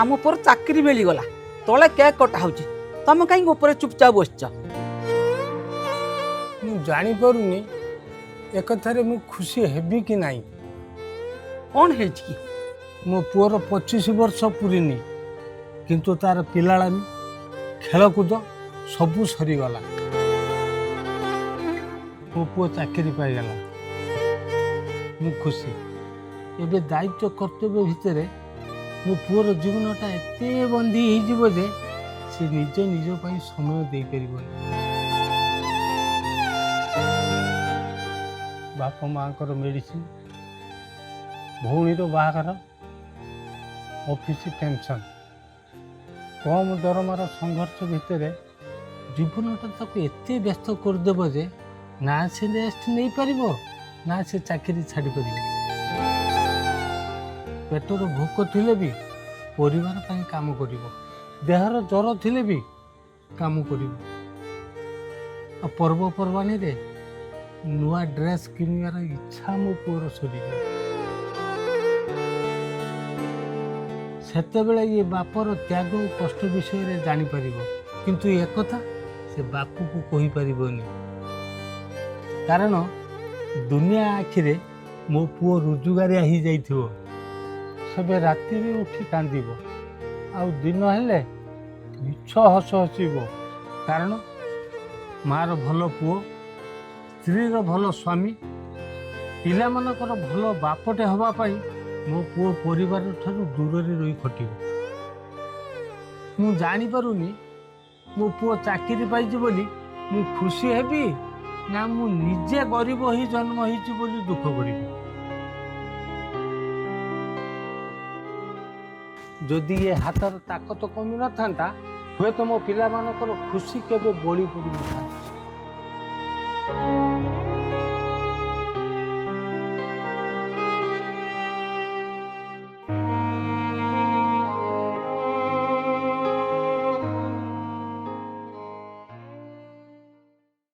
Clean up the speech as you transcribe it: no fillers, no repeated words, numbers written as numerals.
ଆମ ପୁଅର ଚାକିରି ମିଳିଗଲା, ତଳେ କେକ୍ କଟା ହେଉଛି, ତମେ କାହିଁକି ଉପରେ ଚୁପଚାପ ବସିଛ? ମୁଁ ଜାଣିପାରୁନି ଏକଥାରେ ମୁଁ ଖୁସି ହେବି କି ନାହିଁ। କ'ଣ ହେଇଛି କି? ମୋ ପୁଅର 25 ବର୍ଷ ପୁରିନି, କିନ୍ତୁ ତାର ପିଲାଳାମି, ଖେଳକୁଦ ସବୁ ସରିଗଲା। ମୋ ପୁଅ ଚାକିରି ପାଇଗଲା, ମୁଁ ଖୁସି। ଏବେ ଦାୟିତ୍ୱ କର୍ତ୍ତବ୍ୟ ଭିତରେ ମୋ ପୁଅର ଜୀବନଟା ଏତେ ବନ୍ଦୀ ହେଇଯିବ ଯେ ସେ ନିଜ ନିଜ ପାଇଁ ସମୟ ଦେଇପାରିବନି। ବାପା ମାଆଙ୍କର ମେଡ଼ିସିନ, ଭଉଣୀର ବାହାଘର, ଅଫିସ ଟେନସନ୍, କମ୍ ଦରମାର ସଂଘର୍ଷ ଭିତରେ ଜୀବନଟା ତାକୁ ଏତେ ବ୍ୟସ୍ତ କରିଦେବ ଯେ ନା ସେ ରେଷ୍ଟ ନେଇପାରିବ, ନା ସେ ଚାକିରି ଛାଡ଼ିପାରିବ। ପେଟର ଭୋକ ଥିଲେ ବି ପରିବାର ପାଇଁ କାମ କରିବ, ଦେହର ଜ୍ୱର ଥିଲେ ବି କାମ କରିବ, ଆଉ ପର୍ବପର୍ବାଣୀରେ ନୂଆ ଡ୍ରେସ୍ କିଣିବାର ଇଚ୍ଛା ମୋ ପୁଅର ସରିଯିବ। ସେତେବେଳେ ଇଏ ବାପର ତ୍ୟାଗ ଓ କଷ୍ଟ ବିଷୟରେ ଜାଣିପାରିବ, କିନ୍ତୁ ଏକଥା ସେ ବାପକୁ କହିପାରିବନି, କାରଣ ଦୁନିଆ ଆଖିରେ ମୋ ପୁଅ ରୋଜଗାରିଆ ହେଇଯାଇଥିବ। ସେବେ ରାତିରେ ଉଠି କାନ୍ଦିବ ଆଉ ଦିନ ହେଲେ ମିଛ ହସ ହସିବ, କାରଣ ମାର ଭଲ ପୁଅ, ସ୍ତ୍ରୀର ଭଲ ସ୍ୱାମୀ, ପିଲାମାନଙ୍କର ଭଲ ବାପଟେ ହେବା ପାଇଁ ମୋ ପୁଅ ପରିବାର ଠାରୁ ଦୂରରେ ରହି ଖଟିବ। ମୁଁ ଜାଣିପାରୁନି ମୋ ପୁଅ ଚାକିରି ପାଇଛି ବୋଲି ମୁଁ ଖୁସି ହେବି ନା ମୁଁ ନିଜେ ଗରିବ ହେଇ ଜନ୍ମ ହେଇଛି ବୋଲି ଦୁଃଖ କରିବି। ଯଦି ଏ ହାତର ତାକତ କମି ନଥାନ୍ତା, ହୁଏତ ମୋ ପିଲାମାନଙ୍କର ଖୁସି କେବେ ବଳି ପଡ଼ିନଥାନ୍ତା।